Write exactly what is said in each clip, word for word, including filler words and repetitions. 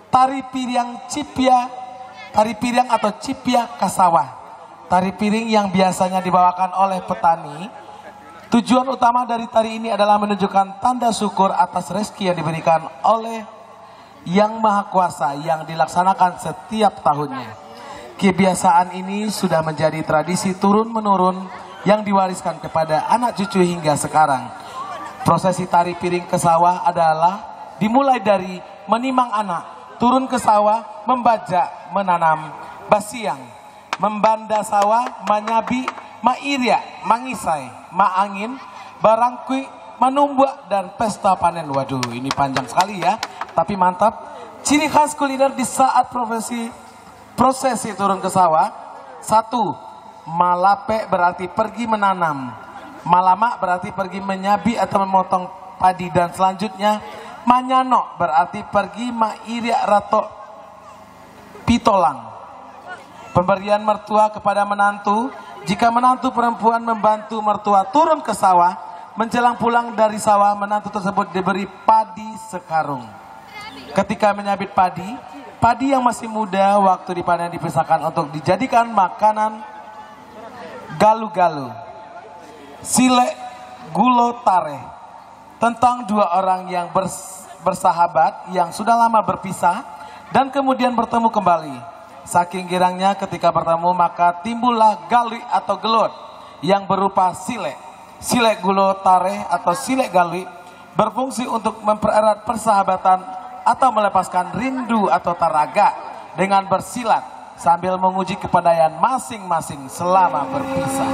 Tari piriang cipia, tari piriang atau cipia ka sawah. Tari piriang yang biasanya dibawakan oleh petani, tujuan utama dari tari ini adalah menunjukkan tanda syukur atas rezeki yang diberikan oleh Yang Maha Kuasa yang dilaksanakan setiap tahunnya. Kebiasaan ini sudah menjadi tradisi turun-menurun yang diwariskan kepada anak cucu hingga sekarang. Prosesi tari piring ke sawah adalah dimulai dari manimang anak, turun ke sawah, mambajak, mananam, basiang, mambanda sawah, manyabik, mairiak, mangisai, maangin, barangkuik, manumbuak, dan pesta panen. Waduh, ini panjang sekali ya, tapi mantap. Ciri khas kuliner di saat profesi, prosesi turun ke sawah, satu, malapek berarti pergi menanam, malamak berarti pergi menyabik atau memotong padi, dan selanjutnya manyanok berarti pergi mairiak ratok pitolang. Pemberian mertua kepada menantu, jika menantu perempuan membantu mertua turun ke sawah, menjelang pulang dari sawah, menantu tersebut diberi padi sekarung. Ketika menyabit padi, padi yang masih muda waktu dipanen dipisahkan untuk dijadikan makanan galu-galu, silek, gulo, tareh. Tentang dua orang yang bers-, bersahabat yang sudah lama berpisah dan kemudian bertemu kembali. Saking girangnya ketika bertemu, maka timbullah galuik atau gelut yang berupa silek. Silek gulo tareh atau silek galuik berfungsi untuk mempererat persahabatan atau melepaskan rindu atau taragak dengan bersilat sambil menguji kepandaian masing-masing selama berpisah.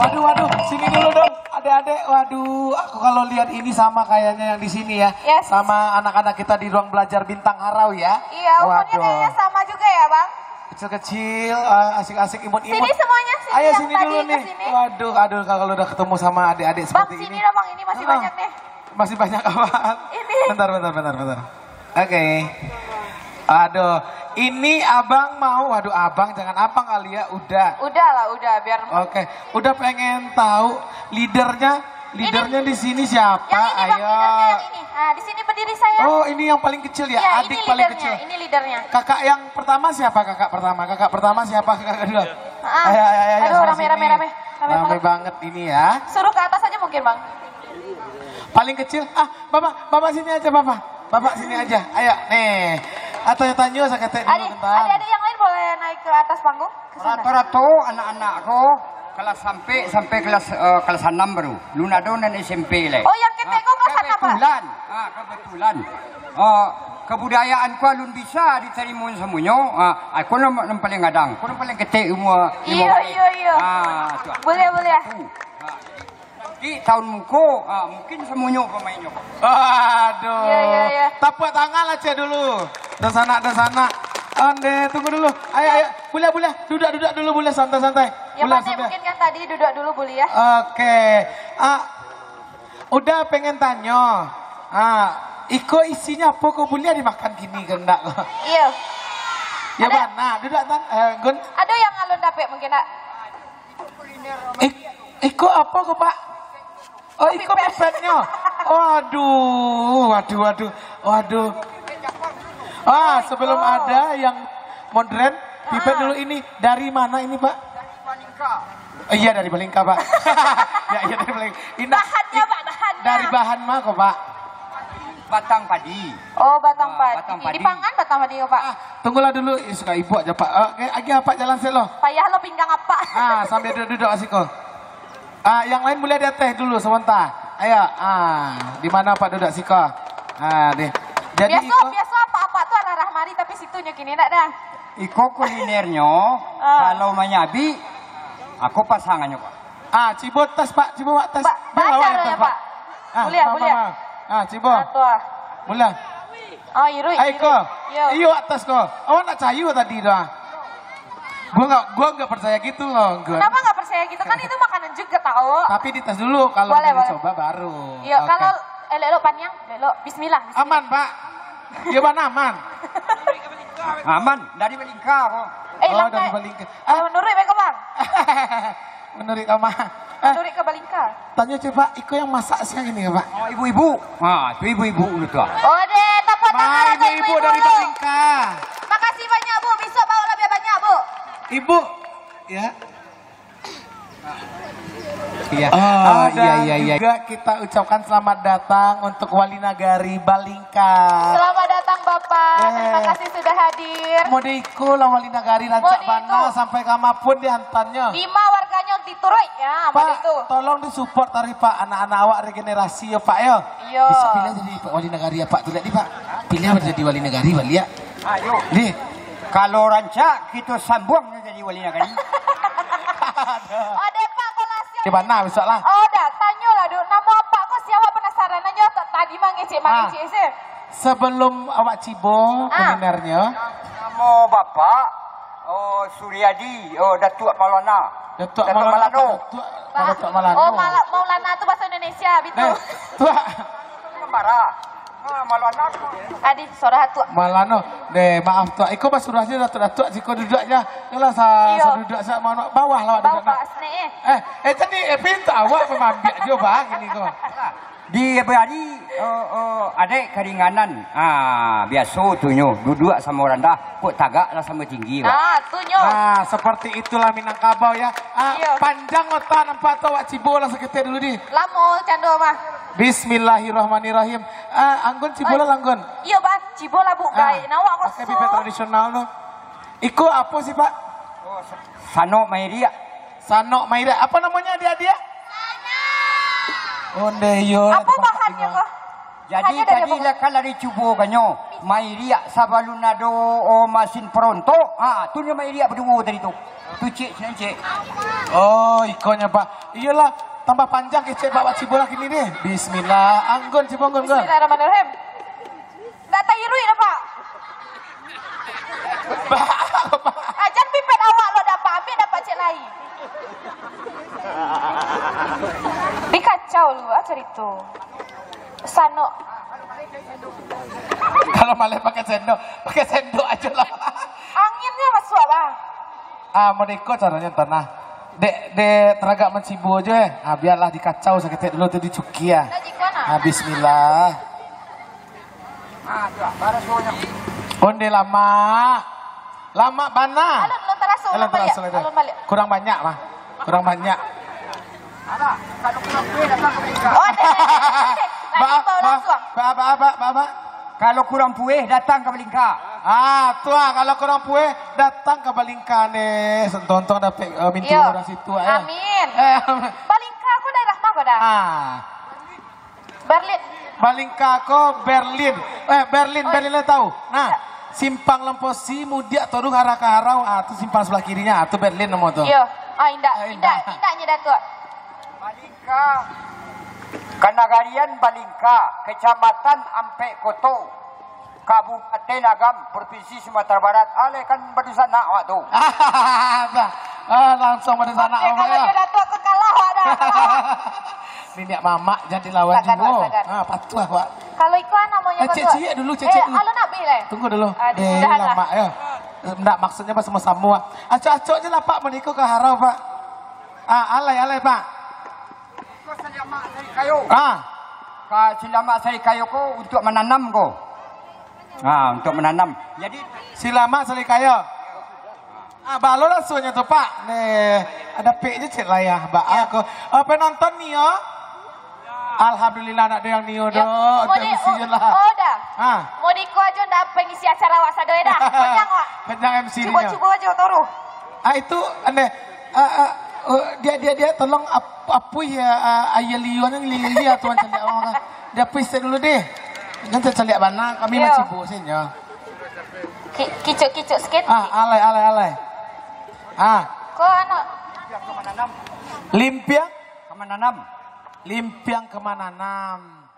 Waduh, waduh, sini dulu dong, adek-adek. Waduh, aku kalau lihat ini sama kayaknya yang di sini ya. Yes. Sama anak-anak kita di ruang belajar Bintang Harau ya. Iya, umurnya kayaknya sama juga ya, Bang. Kecil-kecil, eh, asik-asik, imut-imut. Sini semuanya, sini. Ayo yang sini tadi dulu ke nih. Sini. Waduh, aduh, kalau udah ketemu sama adik-adik seperti ini. Bang, sini dong, Bang, ini masih banyak nih. Masih banyak apaan? Ini. Bentar, bentar, bentar, bentar. Oke. Aduh, ini abang mau, waduh, abang, jangan abang kali ya, udah. Udah lah, udah, biar. Oke, udah pengen tahu leadernya, leadernya di sini siapa? Yang ini, Bang, ayo. Leadernya yang ini. Nah, di sini berdiri saya. Oh, ini yang paling kecil ya? Ya, adik ini paling leadernya, kecil. Ini leadernya. Kakak yang pertama siapa? Kakak pertama. Kakak pertama siapa? Kakak kedua. Ah. Ayo, ayo, ayo, ayo, aduh, sama rame, sini. Rame, rame, rame. Rame banget ini ya. Suruh ke atas aja mungkin, Bang. Paling kecil, ah, Bapak, Bapak sini aja, Bapak. Bapak sini aja. Ayo, nih. Ah, tanyo-tanyo saketek dulu. Adik, bentar. Adik-adik yang lain boleh naik ke atas panggung? Ke sana. Rato-rato anak-anak ko kelas sampai, sampai kelas, eh, kelas anam baru. Alun ado nan S M P lai. Oh, yang ketek ko kelas anam, Pak? Kebetulan. Ah, kebetulan. Ah, kebudayaan ko alun bisa ditarimo samonyo. Ah, aku nan, nan paling gadang. Aku nan paling ketek umua limo. Iyo, iyo, iyo. Ah, tu. Boleh, boleh. Ah. Nanti tahun muko, ah, mungkin samonyo pamainnyo. Aduh. Iya, iya, iya. Tapuak tangan lah, Cek, dulu. Dunsanak, dunsanak. Onde, tunggu dulu. Ayo, ayo. Buliah, buliah. Duduak, duduak dulu, buliah, santai-santai. Yang buliah, pandai santai. Mungkin kan tadi duduak dulu, buliah. Oke. Ah, Uda pengen tanyo. Ah, iko isinyo apo ko, buliah dimakan kini ko ndak ko? Iyo. Yo, ado. Bana, duduak, Tan, eh, Gun. Ado yang alun dapek mungkin, nak? Ik-, iko apo ko, Pak? Oh, iko pipetnyo. Waduh, waduh, waduh, waduh. Ah, sebelum ada yang modern, pipet dulu ini. Dari mana ini, Pak? Dari Balingka. Eh, iya, dari Balingka, Pak. Ya, iya, dari Balingka. Ini bahannya, Pak, bahannya. Dari bahan ma ko, Pak? Batang padi. Oh, batang padi. Ah, batang padi. Dipangan batang padi ko, Pak? Ah, tunggulah dulu, eh, suka ibu aja, Pak. Ah, oke, lagi apa jalan sih lo? Payah lo pinggang apa? Ah, sambil duduk-duduk siko. Ah, yang lain boleh di ateh dulu sebentar. Ayo, ah, di mana Pak duduk siko? Ah, deh. Jadi biaso, iko biaso apa-apa tu arah-arah mari, tapi situnyo kini ndak dah. Iko kulinernyo, ah, kalau manyabi, aku pasangannyo, Pak. Ah, cibo tas, Pak, cibo, Pak, tas. Ba-, biar awak yang tas, Pak. Ah, buliah, ma, ma, buliah. Ma. Ah, cibo. Ah, tu ah. Buliah. Oh, iruik, ah, iko. Iruik. Yo. Iyo, atas ko. Awak nak cayu tadi tu, ah. Gua nggak, gua nggak percaya gitu loh, gua. Kenapa nggak percaya gitu? Kan itu makanan juga, tahu. Tapi dites dulu, kalau boleh, boleh. Dicoba baru. Iya, oke. Kalau elok-elok paniang, elok. Bismillah, bismillah. Aman, Pak. Iya, Pak, aman. Aman, dari Balingka kok. Eh, oh, dari Balingka. Ah, menurut mereka, Bang. Menurut Kama. Eh, menurut ke Balingka. Tanyo coba, iko yang masak siang ini, Pak? Oh, ibu-ibu. Ha, tu ibu-ibu tu. Oh, deh, tepuk tangan untuk ibu-ibu dari Balingka. Makasih banyak, Bu. Besok bawa lebih banyak, Bu. Ibu, ya. Iya. Oh, iya, iya, iya. Dan juga kita ucapkan selamat datang untuk Wali Nagari Balingka. Selamat datang, Bapak. Eh. Terima kasih sudah hadir. Mode iko lah Wali Nagari, rancak bana, sampai kama pun diantanyo. Di ma warganyo dituruik, ya, Pak, mode itu. Tolong disupport tadi, Pak, anak-anak awak regenerasi yo, Pak, yo. Iyo. Bisa pilih jadi Wali Nagari apa tu, lihat ni, Pak. Pilih apa jadi Wali Nagari, Pak, lihat. Ayo. Nih. Kalau rancak, kita sambuang jadi Wali Nagari. Oh, deh, Pak, kalau siap. Di mana besok lah? Oh, dah, tanyolah dulu. Namo apak ko siapa, penasaran aja, tak tadi mangecek-mangecek se. Sebelum awak cibo kulinernyo. Namo bapak, oh, Suryadi, oh, Datuak Maulana. Datuak Maulana. Datuak Maulana. Oh, Mala-, Maulana tu bahasa Indonesia, betul. Deh, tuak. Marah. Ah, Maulana. Adi, suara Datuak. Maulana. Deh, maaf, Tuak. Iko basuruah aja, Datuak, Datuak, siko duduk aja. Yalah, sa-, iyo. Sa duduk, sa mano, bawah lah, bawah duduk, nak. Asli, eh. Eh, eh, tadi, eh, pintu awak mamambiak jo, Bang, ini ko. Di hari, eh, eh, adaik karinganan. Ah, biaso tu nyo, duduak samo randah, kok tagak lah samo tinggi, Pak. Ah, tu nyo. Nah, seperti itulah Minangkabau, ya. Ah, iyo. Panjang otak nampak tu, awak cibo lah saketek dulu ni. Lamo cando mah. Bismillahirrahmanirrahim. Ah, Anggun cibo lah, Anggun. Iyo, Bang. Cibo lah, Bu. Ah, gai. Nah, awak pakai kosong. Pipet tradisional tu. Iko apo sih, Pak? Oh, sa-, sanok mairiak. Sanok mairiak. Apa namanya, adik-adik? Sanok. Onde yo. Apa bahannya, kok? Jadi, hanya dari tadi bawah. Lah kan lah dicubo kanyo. Mairiak sabalun ado, oh, masin perontok. Ha, tu nyo mairiak baduo tadi tu. Tu cek, sini cek. Oh, ikonyo, Pak. Iyolah, tambah panjang kecek Pak, Pak cibo lah kini deh. Bismillah. Anggun cibo, Anggun, Anggun. Bismillahirrahmanirrahim. Ndak tairuik dah, Pak. Ba-, ba-, ah, jan pipet awak lo dah, Pak. Ambiak dah, Pak, cek lai. Dikacau lu, ah, carito. Sanok. Kalau maleh pakai sendok, pakai sendok aja lah. Anginnya masuk, Bang. Ah, mau iko caranya tanah. Dek, dek teragak mancibo aja, eh. Ah, biarlah dikacau saketek dulu tu, dicukia. Nah, jiko nah. Ah, bismillah. Onde lama. Lama bana. Alun, alun taraso, alun baliak, alun baliak. Kurang banyak, mah. Kurang banyak. Oh, deh, deh, deh, deh. Ba, ba, ba, ba, ba, ba. Kalau kurang pueh, datang ka Balingka. Ah, tu ah, kalau kurang pueh, datang ka Balingka ne. Tontong dapek, eh, mintu Iyo. urang situ, eh. Amin. Eh, Balingka ko daerah ma ko dah? Ah. Berlin. Balingka ko Berlin. Eh, Berlin, Oi. Berlin lah tahu. Nah, Iyo. Simpang Lemposi, mudiak taruih arah ka Harau, ah, tu simpang sebelah kirinya, ah, tu Berlin namo tu. Iyo. Ah, indak, Ah, indak, indak. Indaknya Datuak. Balingka, Kanagarian Balingka, Kecamatan Ampek Koto, Kabupaten Agam, Provinsi Sumatera Barat. Alai kan badunsanak awak tu. Ah, langsung badunsanak Oke, awak kalau ya. Dia Datuak tu kalah awak dah. Niniak mamak jadi lawan Sagar, juo. Sagar. Ah, patuah, Pak. Kalau iko namonyo Eh, cek Datuak. Ciek dulu, cek Eh, ciek dulu. Alun habis lah. Tunggu dulu. Ah, Eh, disudahlah. Lama ya. Ndak, maksudnya pas sama-sama. Acok-acok je lah, Pak, menikah ke Harau, Pak. Ah, alai, alai, Pak. Ko silamak sari kayo. Ah. Ka silamak sari kayo ko untuk mananam ko. Ah, untuk mananam. Jadi Silamak sari kayo. Ah, balo lah suonyo tu, Pak. Nih, ada pek je cek layah, Pak. Aku, oh, penonton ni yo. Alhamdulillah, nak ada yang nio Yo, doh. Mau Untuk di, isi oh, je lah. Oh, dah. Ah. Mau di ko aja ndak pengisi acara awak sado dah. Kenyang awak. Kenyang M C Cubo-cubo aja taruh. Ah, itu aneh. Ah, ah, oh, dia, dia, dia tolong ap-, apui ya, ah, aia liu ni lili ya tuan caliak orang kan. Dia apui set dulu deh. Jangan caliak bana, kami Yo. Masih bosan ya. Ki-, kicuk-kicuk sikit. Ah, alai, alai, alai. Ah. Ko anu. Limpiang? Ka mananam. Limpiang ka mananam.